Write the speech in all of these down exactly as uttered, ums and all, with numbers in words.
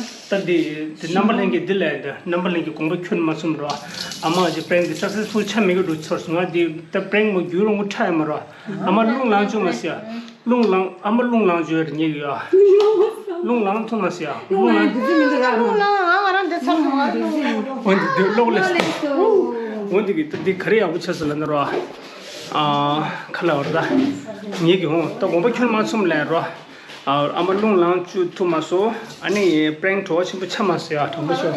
ན། ད་འདི་འདི་རྣམ་པ་ལྷན་རྒྱས་འདི་ལས་འདི་རྣམ་པ་ལྷན་རྒྱས་དགོངས་པ་ཁྱོན་མ་ཚུམ་རོ། ཨ་མ་ཅིག་པྲེང་འདི་སག་སེ་སི་ཕུལ་ཆགས་མི་དགོས་འགྲོ་ཚར་སོང་། ང་འདི་ད་པྲེང་མོ་རྒྱུ་རུ་ངུ་ཁྲ་ཡ་མ་རོ། ཨ་མ་རླུང་ལངས་བྱུང་མ་ཟེར་ཡ། རླུང་ལངས། ཨ་མ་རླུང་ལངས་བྱུང་ཡ་རེད་ཉེ་གི་ཡ། རླུང་ལངས་ཐུབ་མ་ཟེར་ཡ། རླུང་ལངས། རླུང་ལངས་ང་ང་རང་འདི་ཚར་སོང་། ང་རླུང་ལངས། འོན་ཏེ་འདི་གློག་ལས། འོན་ཏེ་གི་ད་འདི་ག་རེ་ཡག་པོ་ཆགས་སོང་ལབ་ན་རོ། ཨ་ཁ་ལ་བར་ད་ཉེ་གི་འོང་ད་དགོངས་པ་ཁྱོད་མ་ཚོམ་ལས་རོ། ཨ་མ་རླུང་ལངས་བཅུག་ཐུབ་མ་སོང་། ཨ་ནི་པྲེང་བྲོ་བ་ཆེན་པོ་ཆགས་མ་སོང་ཡ། དྲང་པོ་ཤོད།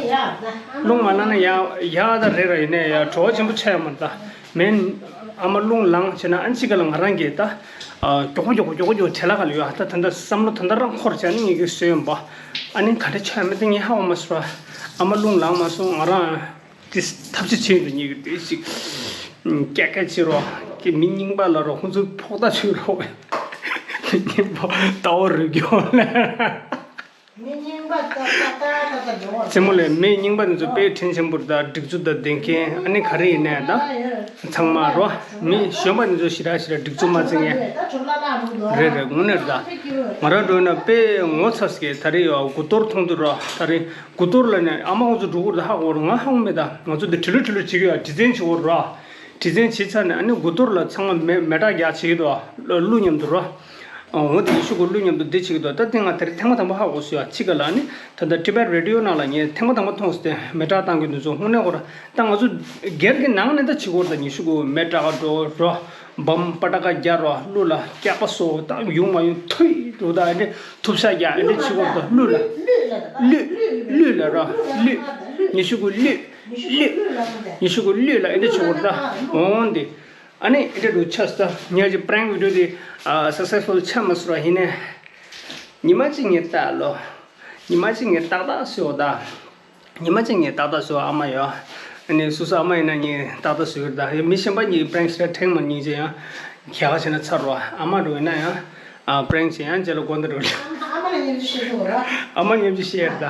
རླུང་མ་ལངས་ན་ཡ་ཡ་ད་རེད་ར། ཡིན་ནའི་ཡ་བྲོ་བ་ཆེན་པོ་ཆགས་ཡ་མ་རེད་ད། མེན། ཨ་མ་རླུང་ལངས་བྱས་ན་ཨ་ནི་ཅི་ག་ལ་ང་རང་གིས་ད་མགྱོགས་མགྱོགས་མགྱོགས་མགྱོགས་བྲེལ་ལ་ག་ལ་ཡོད། ད་ད་ལྟ་བསམ་བློ་ད་ལྟ་རང་འཁོར་བྱས་ནས་ངེད་ཀྱིས་བཟོས་ཡོང་པ། ཨ་ནི་ག་འདྲ་ཆགས་ཡ་མེད་ད་ངས་ཧ་གོ་མ་སོང་ར། ཨ་མ་རླུང་ལངས་མ་སོང་། ང་རང་དེ་ཐབས་ཤེས་བྱས་འདུག་ཉེ་གི་དེ་ཅིག་སྐད་སྐད་བྱེད་རོགས་ཀྱི་མི་རྙིང་པ་ལ་རོགས་ཁོང་ཚོའི་ཕོག་ཐག་ཆོད་རོགས། མི་རྙིང་པ་ལྟ་བ་རུ་སྐྱོང་ལ། མི་རྙིང་པ་ལྟ་ལྟ་ལྟ་ལྟ་ལྟ་འགྲོ་བ། རྩེད་མོ་ལས་མི་རྙིང་པ་འདི་ཚོ་དཔེ་དྲིན་ཆེན་པོ་རེད་ད། སྒྲིག་འཛུགས་དང་ལྡན་མཁན་ཨ་ནི་ག་རེ་ཡིན་ནའི་ད་ཚང་མ་རོ། མི་གཞོན་པ་འདི་ཚོ་ཞེ་དྲག་ཞེ་དྲག་སྒྲིག་འཛུགས་མ་བརྩི་མཁན་རེད་རེད། དངོས་གནས་རེད་ད། ང་རང་འགྲོ་ན་དཔེ་ངོ་ཚ་ཟེར་གི་ད་རེས་ཡོད་དགུ་གཏོར་མཐོང་དུས་རོ། ད་རེས་དགུ་གཏོར་ལ་ནས་ཨ་མ་ཁོང་ཚོ་འགྲོ་གི་རེད་ད། ཧ་གོ་རོགས། ང་ཧ་གོ་མེད་ད། ང་ཚོ་འདི་བྲེལ་ལོ་བྲེལ་ལོ་བྱེད་ཀྱི་ཡོད། དྲི་འཛིན་བྱེད་དགོས་རོ། དྲི་འཛིན་བྱེད་ཚར་ནས་ཨ་ནི་དགུ་གཏོར་ལ་ཚང་མ་མེ་མེ་སྲེག་རྒྱག་བྱེད་ཀྱི་འདུག་གླུ་མཉམ་དུ་རོ། འོ་དེ་ཤུ་གུ་གླུ་མཉམ་དུ་འདི་བྱེད་ཀྱི་འདུག་ད་དེ་ང་དེ་རིང་ཐེངས་མ་དང་པོ་ཧ་གོ་སོང་ཡ། ཅི་ག་ལ་ནི་ད་ལྟ་Tibet Radio ནང་ལ་ངས་ཐེངས་མ་དང་པོ་མཐོང་སོང་སྟེ། མེ་སྲེག་བཏང་གི་འདུག་ཚོ་དངོས་གནས་ཁོ་ར། ད་ང་ཚོ་སྒེར་གྱི་ནང་ནས་ད་བྱེད་ཀྱི་ཡོད་རེད་ད། ཉི་ཤུ་གུ་མེ་སྲེག་འགྲོ་རོ། བམ་པ་ཏ་ཀ་རྒྱག་རོ། གླུ་ལ་སྐྱག་པ་གསོ། ད་ཡོང་མ་ཡོང་ཐུག་འགྲོ་ད། ཨ་འདྲ་ཐུབ་ཤ་རྒྱག་ཨ་འདྲ་བྱེད་ཀྱི་ཡོད་རེད་ད། གླུ་ལ། གླུ། གླུ་ལ་རོ། གླུ། ཉི་ཤུ་གུ་གླུ། གླུད། ཉི་ཤུ་གུ་གླུད་ལ་ཨེ་འདྲ་བྱེད་དགོས་རེད་ད། འོང་དེ། ཨ་ནི་ཨེ་འདྲ་འདུག་ཆགས་སོང་། ད་ངས་ཀྱི་པྲེང་བི་ཌི་ཡོ་དེ་ཨ་སག་སེ་སི་ཕུལ་ཆགས་མ་སོང་ར། ཡིན་ནའི་ཉི་མ་གཅིག་ངས་ལྟ་ལོ། ཉི་མ་གཅིག་ངས་ཏག་ཏག་བཟོས་ད། ཉི་མ་གཅིག་ངས་ཏག་ཏག་བཟོས། ཨ་མ་ཡོད། ཨ་ནི་སོ་སོ་ཨ་མ་ཡིན་ན་ངས་ཏག་ཏག་བཟོས་ཀྱི་རེད་ད། མི་གཞན་པ་གཉིས་པྲེང་ཞེ་དྲག་འཁྲེང་མ་ཉན་ཅེས་ཡང་། ག་ལེར་བྱས་ན་ཚར་རོ། ཨ་མ་འགྲོ་ཡིན་ན་ཡང་། ཨ་པྲེང་ཞིག་ཡང་རྗེས་ལ་དགོངས་དག་རེད། ཨ་མ་ལ་སྙན་ཞུ་ཞུ་དགོས་ར། ཨ་མ་སྙན་ཞུ་བཤད་ད།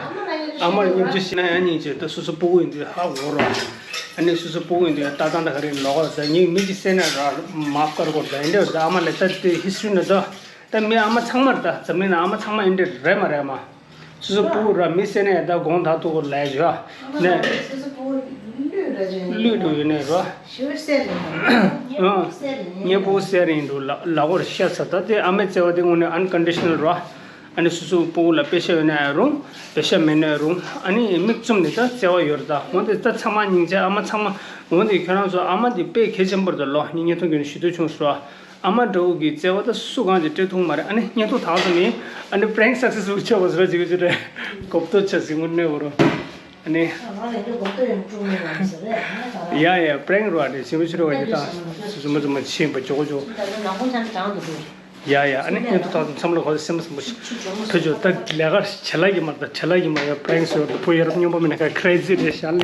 ཨ་མ་ལ་སྙན་ཞུ་བཤད་ན་ཡང་སྙིང་རྗེ། ད་སོ་སོ་སྤུ་གུ་ཡིན་དུས་ཧ་གོ་རོ། ཨ་ནི་སོ་སོ་སྤུ་གུ་ཡིན་དུས་ཡང་ལྟ་སྟངས་ད་ག་རེ་ལོག་ག་ད་ངས་མི་གཅིག་བསད་ན་ར་མ་དཀར་གོ་ད་ཡིན་འདྲ་ད། ཨ་མ་ལ་ད་དེ་ཧི་སི་ཊོ་རི་ནང་ད། ད་མི་ཨ་མ་ཚང་མ་རེད་ད། འཛམ་གླིང་ནང་ཨ་མ་ཚང་མ་ཡིན་འདྲ་རེད་མ་རེད་མ། སོ་སོ་སྤུ་གུ་ར་མི་བསད་ན་ཡང་ད་དགོངས་དག་ཐུག་གོ་ལས་བྱོས་ནས། སོ་སོ་སྤུ་གུ་གླུད་ར་བྱོས་ནས། གླུད་འགྲོ་ཡོད་ནས་རོ། ཞུ་བསད་རེད། ཨ། ངའི་སྤུ་གུ་བསད་རེད་འགྲོ་ལ་ལ་གོ་ར་ཤ་ཚ་ད། དེ་ཨ་མའི་བརྩེ་བ་དེ་དངོས་གནས་ཨན་ཀོན་ཌི་ཤ་ནལ་རོ། ཨ་ནི་སོ་སོ་སྤུ་གུ་ལ་དཔེ་ཤ་ཡོད་ན་ཡང་རུང་། དཔེ་ཤ་མེད་ན་ཡང་རུང་། ཨ་ནི་མིག་བཙུམ་ནས་ད་བརྩེ་བ་ཡོད་རེད་ད། འོན་ཏེ་ད་ཚང་མ་སྙིང་རྗེ། ཨ་མ་ཚང་མ། འོན་ཏེ་ཁྱོད་རང་ཚོ་ཨ་མ་འདི་དཔེ་གལ་ཆེན་པོ་རེད་ད་ལོ། ངས་བརྙན་ཐུང་བརྒྱུད་ནས་ཞུ་འདོད་བྱུང་སོང་། ཨ་མ་འདྲ་བོ་གི་བརྩེ་བ་ད་སུ་གང་གིས་སྤྲད་ཐུབ་མ་རེད། ཨ་ནི་བརྙན་ཐུང་དང་ཙམ་ཡིན། ཨ་ནི་པྲེང་སག་སེ་སི་ཕུལ་ཆགས་པ་ཟེར་བ་ཅིག་ཅིག་རེད། གོ་བསྡུར་བྱ་ཟིན་དངོས་གནས་འོ་རོ། ཨ་ནི། ཨ་ང་ལ་འདི་གོ་བསྡུར་ཡང་སྤྲོད་མི་ཡོང་ཟེར་རེད། ཡ་ཡ་པྲེང་རོ། ཨ་ནི་ཞིམ་པོ་ཕྱི་རོ་བ་ཡི་ད་སུ་སུ་མ་སུ་མ་ཆེན་པོ་ཇོ་གོ་ཇོ། ད་ནག་པོ་ཆང་གྲང་དུ་འདུག་ཡ་ཡ། ཨ་ནི་བརྙན་ཐུང་དང་ཙམ་ལ་གོ་སེམས་སེམས་པོ་ཞིག་ཕུལ་ཆོག་ད་ལས་ཀ་བྱེད་ལ་གི་མ་ད་བྱེད་ལ་གི་མ་ཡ་པྲེང་སོ་བུ་ཡ་རབས་སྙོམས་པ་མི་ན་ཁ་ཁྲེ་ཛི་རེད་ཤག་ལ།